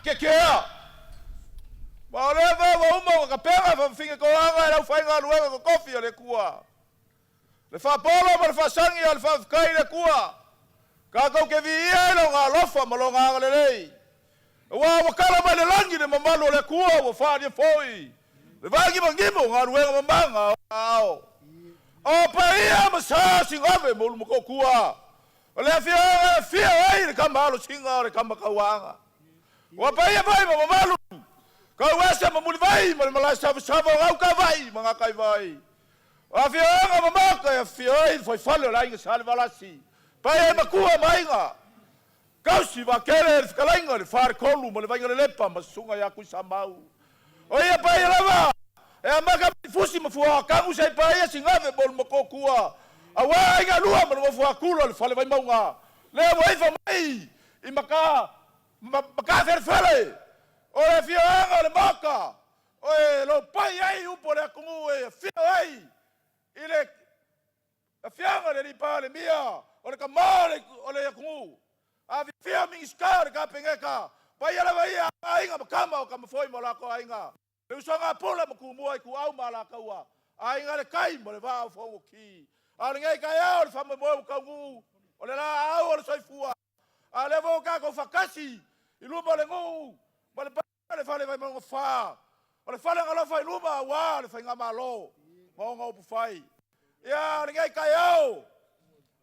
Kekea. Ma o lea foi ua uma ona tapena faafafiga toaga e le aufaigaluega totofi a le Atua. Le faapolo ma le faasagi a le faafetai i le Atua. Tatou te viia ai Lona alofa ma Lona agalelei, aua ua tala mai le lagi le mamalu o le Atua, ua faaalia foi le vagivagimu o galuega mamana a Ona aao. O paia ma sa Sigave ma Ulumotootua, o le afioaga e afio ai le Tama Alosina o le Tama Tauaana. Ua paia foi ma mamalu Tauese ma Mulivai ma le malae savasava o Gautavai ma Gataivai. O afioaga ma maota e afifio ai le fuaifale o le Aiga Salevalasi, paia i Matua ma Aiga, Tausi Vaatele, le fetalaiga i le Faletolu ma le Vaigalelepa ma Susuga ia Tuisamau. O ia paia lava e amata mai Fusi ma Fuaatanu seia paia Sigave ma Ulumotootua, aua Aiga e Lua ma le nofo a Tula o le Fale Vaimauga, lea ua ifo mai i Matafelefele, o le afioaga o le Maota e lopai ai upu o le atunuu e afio ai i le afioga i le Palemia o le tama o le atunuu, afifio Minisita o le Kapeneta, paia lava ia o Aiga ma Tama o Tama foi ma o latou Aiga, le usoga a Pule ma Tumua, Ituau ma Alataua, Aiga i le Tai ma le Vaa o Fonoti. A o lenei taeao i le faamoemoe ua taunuu, o le laau o le soifua, a o lea foi ua tatou faatasi i luma o le nuu ma le paia o le Fale Vaimauga 4, o le fale na alofa i luma aua le faigamalo ma ona upufai. Ia, o lenei taeao,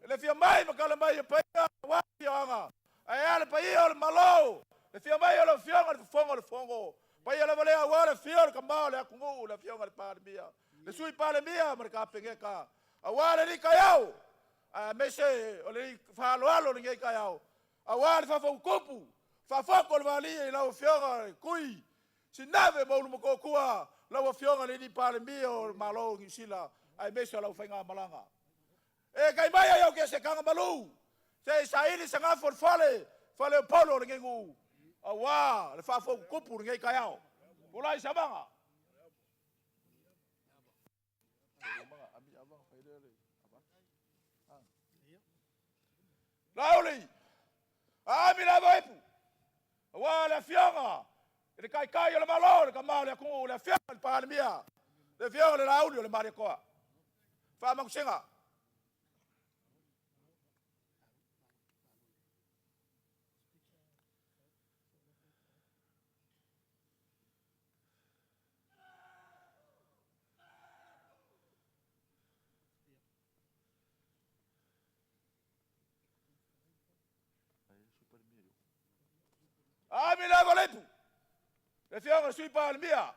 i le afio mai ma tala mai o paia aua afioaga, ae a le paia o le Malo, le afio mai o lau Afioga i le Fofoga o le Fono, paia lava lea aua le afio o le tama o le atunuu, le Afioga i le Palemia, le Sui Palemia ma le Kapeneta, aua lenei taeao, aemaise o le faaaloalo o lenei taeao, aua le faafotutupu, faafoto o le vaalii i lau Afioga i le Tui Sinave ma Ulumotootua, lau Afioga i le Palemia o le Malo o Niu Sila, aemaise o lau faigamalaga. E tai mai ai au se taga malu, se i saili se gafo i le fale, faleupolu o lenei nuu, aua le faafotutupu i lenei taeao. Tulai Savaga. Laauli, aami le avaipu, aua le afioga i le Taitai o le Malo, le tama o le atunuu, le afioga i le Palemia, le afioga i le Laauli o le Malietoa. Faamanusiga. Ami lava le ipu, le afioga i le Sui Palemia,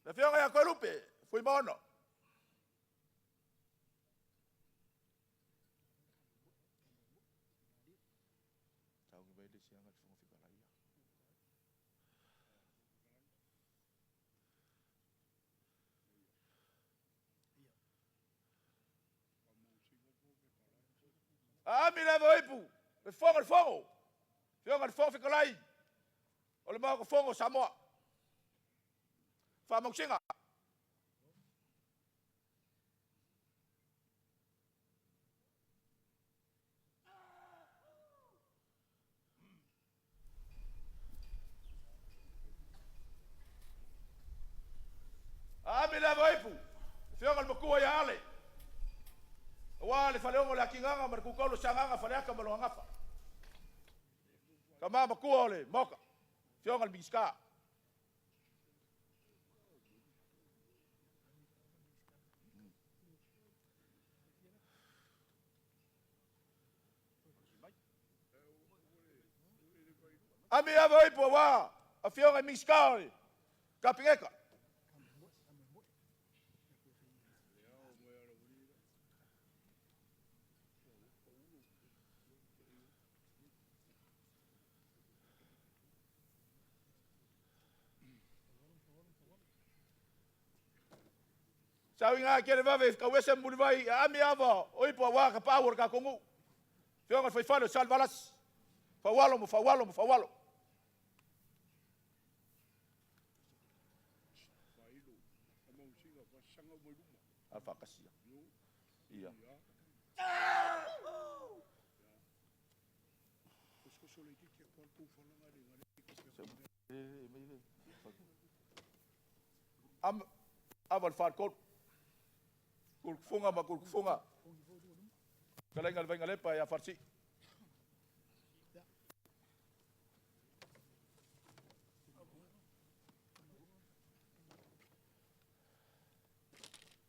le afioga ia Toelupe Fuimaono. Aami le ava o ipu, le fofoga o le Fono, afioga i le Fofoga Fetalai o le Maota Fono o Samoa. Faamausiga. Aami le ava o ipu, afioga i le matua ia Ale, aua le faleogo o le Akinaga ma le Kukolo Sagaga, Faleata ma lona gafa. Tama matua o le Maota, afioga i le Minisita. Ami ava o ipu aua afioga i Minisita o le Kapeneta. Sau i gā kele vave kau ese mulivai ami ava o ipu aua ka paau o le tatou nuu. Afioga i le faifale o Salevalasi. Faualo ma faualo ma faualo. Alfakasia. Ia. Ava le faletolu. Kulukufuga ma Kulukufuga. Fetalaiga le Vaigalepa ia Falasii.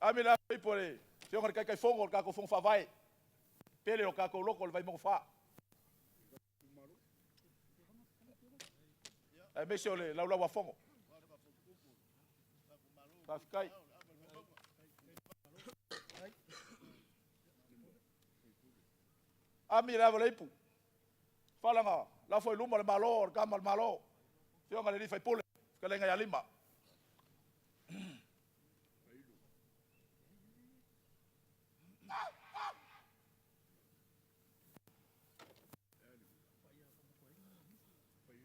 Ami le ipo le afioga i le Taitaifono o le tatou Fono Faavae, pele o tatou loto o le Vaimauga 4. Aemaise o le laulau a Fono. Faafetai. Ami le ava le ipu. Falaga lafo i luma le Malo o le tama o le Malo. Afioga i le sui usufono, fetalaiga ia Lima.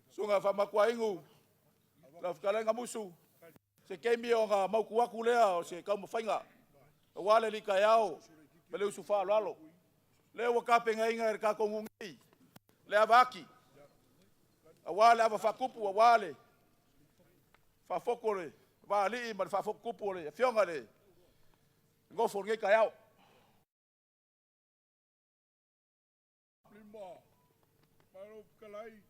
Susuga Faamatuainu, lau fetalaiga Musu, se taimi ona mautu atu lea o se taumafaiga aua le alii taeao ma le usu faaaloalo. Lea ua tapenaina e le tatou nuu nei le ava ati, aua le ava faatupu, aua le faafotu o le vaalii ma le faafotutupu o le afioga i le nofo o lenei taeao. Lima, malo fetalai.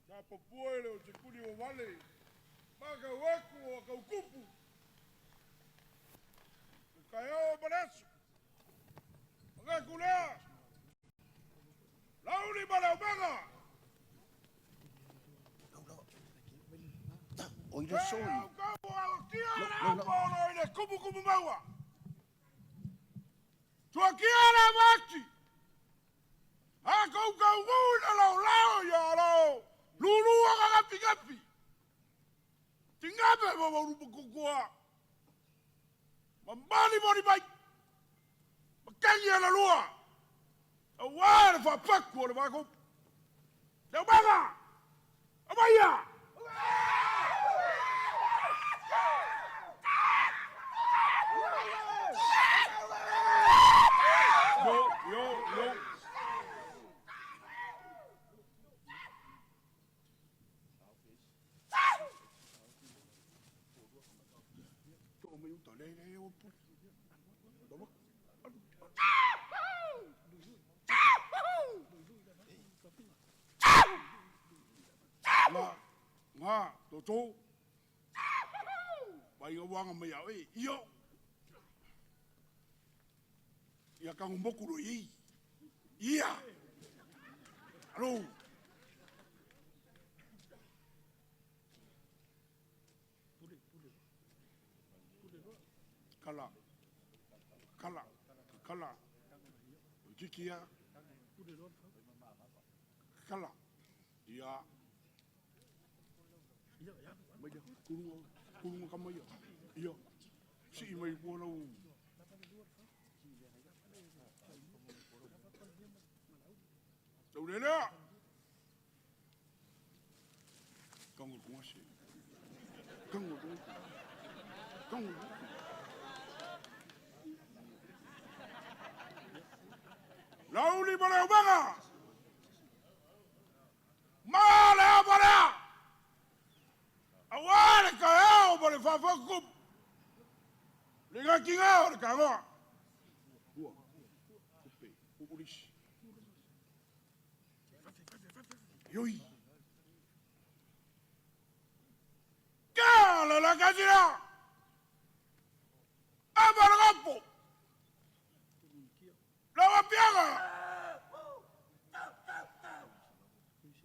Sa papua e le o se tuli ua vale, matau atu ua tau tupu. Le taeao ma le aso. Manatu lea, Laauli ma le Aumaga. O i le aso i. Tia Lau le lau lau. apo o lo i le kumukumu maua. Tuakia le avati. A kaukaugu i le laolao ia lo. Lulu aga gapi gapi. Tingape ma mauru kukua. Mambali moni mai. Makangi ala lua. Aua le faapaku o le vakupu. Le aumaga. Aumaia. Yo, yo, yo. Too mai uta le le o puli. La, ngā, tō tō. Mai o wanga mai au e, io. Ia kangu moku ro i. Ia. Alo. Kala. Kala. Kala. Kikia. Kala. Ia. Mai ia. Kurunga. Kurunga kama ia. Ia. Si mai pona u. Tau lelea. Kangu kunga se. Kangu kunga. Kangu. Lauli ma le aumaga. Ma le avalea. Aua le taeao ma le faafotutupu. Le gakiga o le tagoa. Ua. Kupe. Uulisi. Yoi. Ka la la kasira. Ava le gapo. La wapiaga.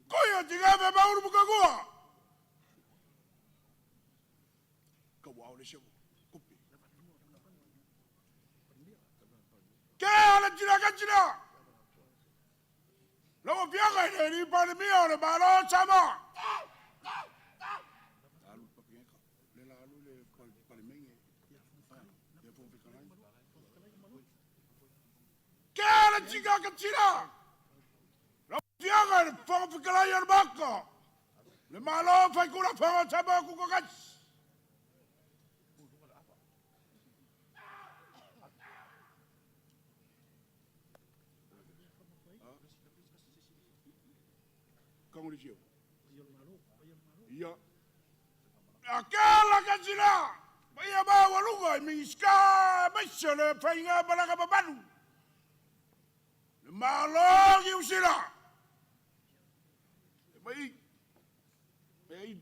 Koia tigabe mauru mukagua. Ka wao le sevo. Kupe. Ke ala tira ka tira. La wapiaga i le ni pandemia o le malo sama. Alu papienka. Le la alu le palemenge. Le fo fekalai. Ke ala tira ka tira. La wapiaga i le fo fekalai o le maka. Le malo fai kula fo sama kukakas. Fago le Sio. Ia. A kala ka sila. Paia maualuga i Minisita aemaise le faigamalaga mamalu. Le Malo o Niu Sila. E mai e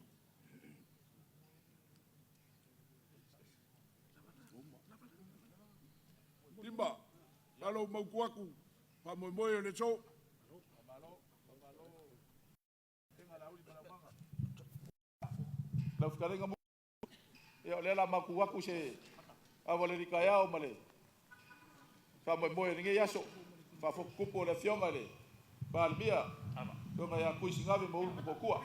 Timba, lalo mautu atu, faamoemoe o le so. Lau fetalaiga mo ia o lea la matou atu se ava le taeao ma le faamoemoe i lenei aso. Faafotutupu o le afioga i le Palemia, afioga ia Tuisigave ma Ulu Motootua.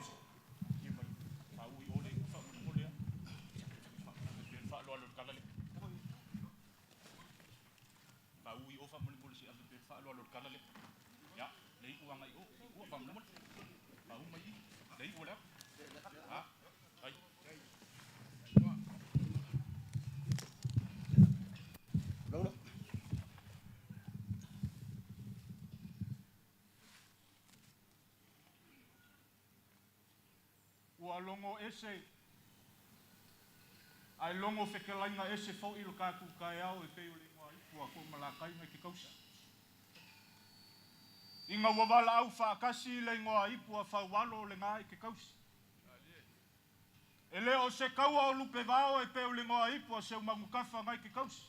Ua logo ese ae logo fetalaiga ese foi lo tatou taeao e pei o le igoa ipu a Toomalatai nai ke kausi. Ina ua valaau faatasi le igoa ipu a Faualo le na i ke kausi. E le o se taua o lupevao e pei o le igoa ipu a Seumanutafa nai ke kausi.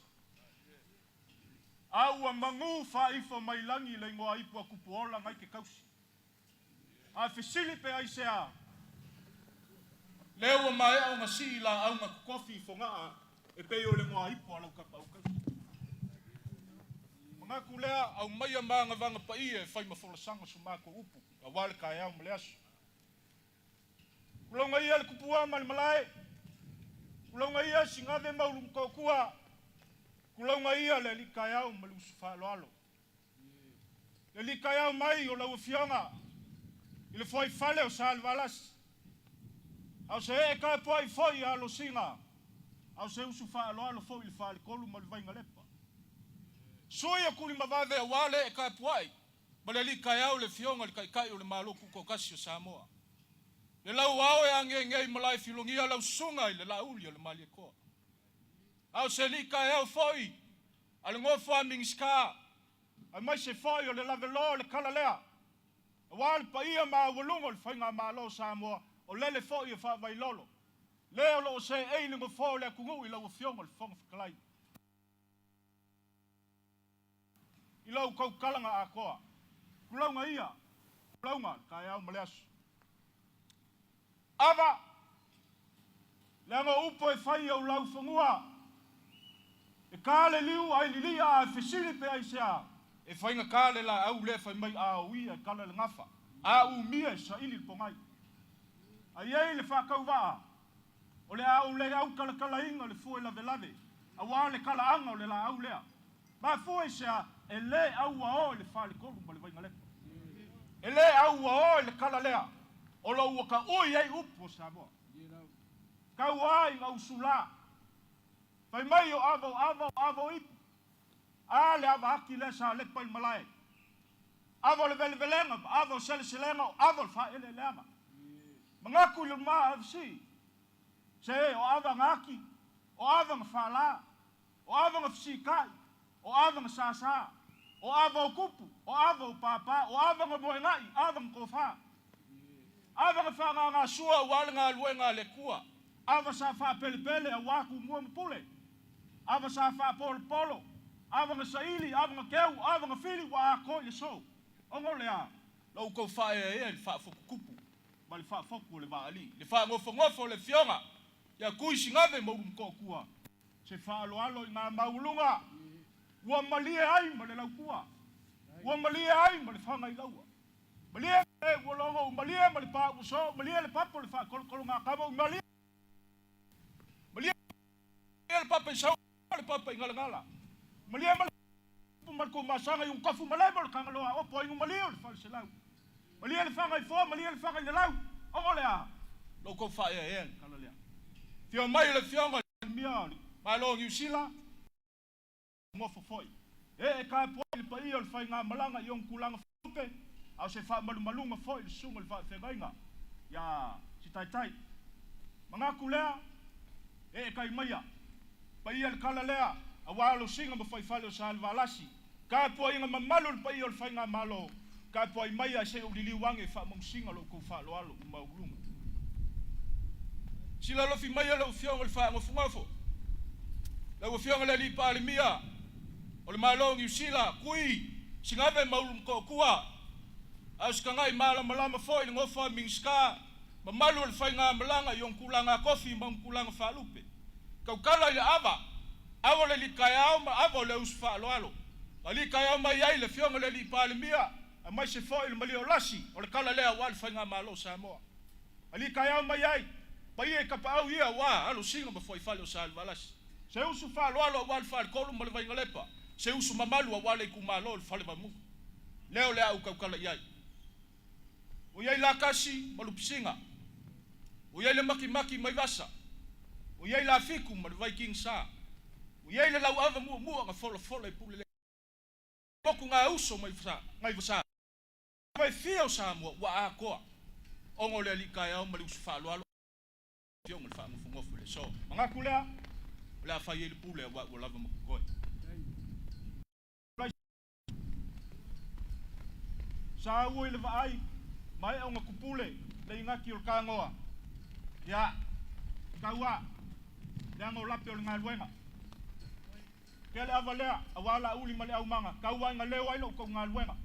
A ua magu faaifo mai lagi le igoa ipu a Tupuola nai ke kausi. A fesili pe aisea, lea ua maea ona sii laau na totofi i Fogaa e pei o le igoa ipu a lau tapaau kausi. Manatu lea aumaia magavaga paia e fai ma folasaga so matou upu aua le taeao ma le aso. Tulauga ia le tupua ma le malae, tulauga ia Sigave ma Ulumotootua, tulauga ia le alii taeao ma le uso faaaloalo. Le alii taeao mai o lau afioga i le fuaifale o Salevalasi, a o se ee tapuai foi a Alosina, a o se uso faaaloalo foi i le Faletolu ma le Vainalepa. Sui o Tulimavave aua le ee tapuai ma le alii taeao le afioga i le Taitai o le Malo Tutoatasi o Samoa. Le lau ao e ageagea i malae filogia lau susuga i le Laauli o le Malietoa. A o se alii taeao foi a le nofo a Minisita, aemaise foi o le laveloa o le kala lea, aua le paia maualuga o le faigamalo o Samoa, o lele foi e faavailolo, le o lo o seei le nofoa o le atunuu i lau Afioga i le Fofoga Fetalai. I lau tautalaga atoa, tulauga ia, tulauga le taeao ma le aso. Ava, leaga o upu e fai i ou laufanua, e ta le liu ae lilia ae fesili pe aisea, e faigata le laau lea fai mai a uia e kala le gafa, a umia e saili le pogai. A i ai le faatauvaa, o le a ou le autalatalaina le fue lavelave, aua le talaaga o le laau lea. Mafua i se a? E le auaoa i le faletolu ma le vainalepa. E le auaoa i le kala lea o lo o ua taui ai upu o Samoa. Tau a ina usula. Fai mai o ava o ava o ava o ipu. A le ava ati lea sa lepa i le malae. Ava o le velevelega ma ava o seleselega o ava o le faaeleeleaga. Manatu i le ma FC. Se o ava na ati, o ava na faala, o ava na fesikai, o ava na sasa, o ava o kupu, o ava o pāpā, o ava na moegaʻi, ava na tofa. Ava na faagasua aua le galuega a le Atua. Ava sa faapelepele aua Tumua ma Pule. Ava sa faapolopolo, ava na saili, ava na keu, ava na fili ua atoa i le aso. Ona o le a? La outou faaeaea i le faafotutupu ma le faafotu o le vaalii, le faanofonofo o le afioga ia Tuisigave ma Ulumotootua, se faaaloalo i ngā maualuga ua malie ai ma le lautua, ua malie ai ma le fagailaua, malie ma le ua logo, malie ma le pā ua soo, malie le papa o le faakolokolo ngā kama, malie malie le papa i sau le papa i galagala, malie ma le ma le tumasaga i ukafu malema o le kagaloa opo ai malie o le faleselau, malie le fagaifoa, malie le fagailalau, o le a lo kou faaeaea le kala lea. Fio mai le afioga mia o le Malo o Niu Sila, nofo foi. E e ka po le paia o le faigamalaga i ona tulaga faalupe, A o se faamalumaluga foi i le susuga i le faafeagaiga iā Sitaitai. Manatu lea, ee kai maia, paia le kala lea, aua Alosina ma Fuaifale o Salevalasi, tapuaiga mamalu i le paia o le Faigamalo, tapuai maia se i ou liliu ane e faamausina lo outou faaaloalo ua maualuluga. Silalofi maia lau Afioga i le Faanofonofo, lau Afioga i le Alii Palemia o le Malo o Niu Sila, Kui Sigave ma Ulumotootua, a o se tagai malamalama foi i le nofo a Minisita, mamalu o le faigamalaga i ona tulaga tofi ma ona tulaga faalupe. Tautala i le ava, ava o le alii taeao ma ava o le uso faaaloalo. Na alii taeao mai ai le Afioga i le Alii Palemia, aemaise foi le Maliolasi o le tala lea aua le faigamalo o Samoa. Alii taeao mai ai, paia i tapaau ia aua Alosina ma Fuaifale o Salevalasi. Se usu faaaloalo aua le Faletolu ma le Vainalepa, se usu mamalu aua le itumalo o le Fale Vaimauga. Lea o le a ou tautala i ai. Ua i ai Lakasi ma Lupisiga, ua i ai le Makimaki mai Vasa, ua i ai Lafiku ma le Vaikigisa, ua i ai le Lauava muamua na folafola i Pulele motu gauso mai Vasa. E fia o Samoa ua atoa ona o le alii taeao ma le usu faaaloalo afioga i le Faanofonofo i le aso. Manatu lea, o le a fai ai le pule aua ua lava ma totoe. Saua i le vaai, maea ona tupule le igati o le tanoa. Ia, taua, leaga o lape o le galuega. Tea le ava lea, aua Laauli ma le aumaga, taua ina leo ai la outou galuega.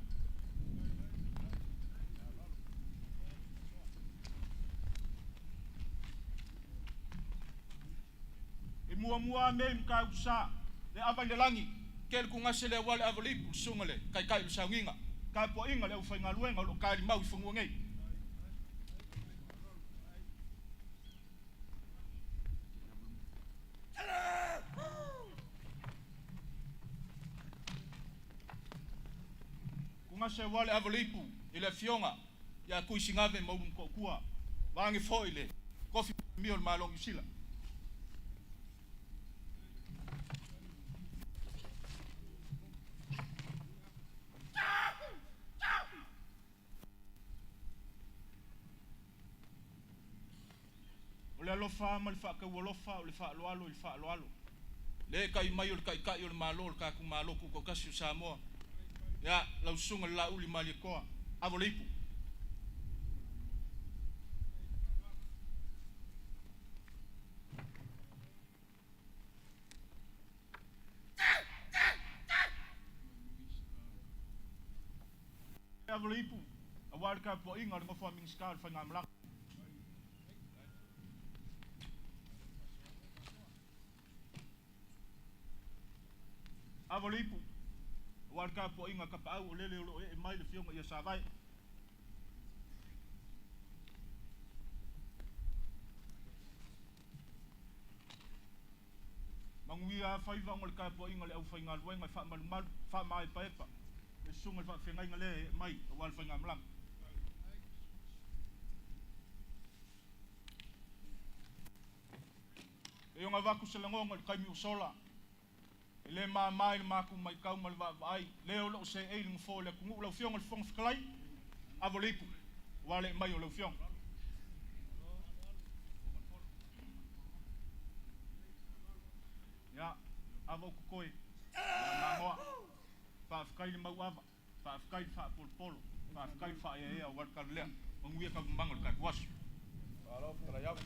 E muamua ame i Matautusa, le ava i le lagi, ke le tugase le aua le ava le ipu, le susuga le taitai o le sauniga, tapuaiga le aufaigaluega o lo o talimau i fanua nei. Tugase aua le ava le ipu i le afioga ia Tuisigave ma Ulumotootua, vaeane foi le tofi mia o le Malo o Niu Sila. O le alofa ma le faataualofa o le faaaloalo i le faaaloalo. Le kai mai o le taitai o le Malo o le tatou Malo Tutoatasi o Samoa. Ia, lau susuga i le Laauli Malietoa, avo le ipu. Avo le ipu, aua le tapuaiga o le nofo a Minisita o le Faigamalaga. Avo le ipu, aua le tapuaiga a Tapaau o lele o lo o ee mai le afioga ia Savae. Manuia faiva ona o le tapuaiga a le aufaigaluega e faamalumalu, faamaepaepa le susuga i le faafeagaiga lea e ee mai aua le faigamalaga. E ona avatu se lagona i le taimi ua sola, e le mama i le matou matau ma le vaavaai, lea o lo o seei le nofoa o le atunuu. Lau Afioga i le Fofoga Fetalai, avo le ipu, aua le ee mai o lau Afioga. Ia, ava o totoe, ia magoa, faafetai le mauava, faafetai le faapolopolo, faafetai le faaeaea aua le tala lea. Manuia taualumaga o le tatou aso. Malo fetalai ava.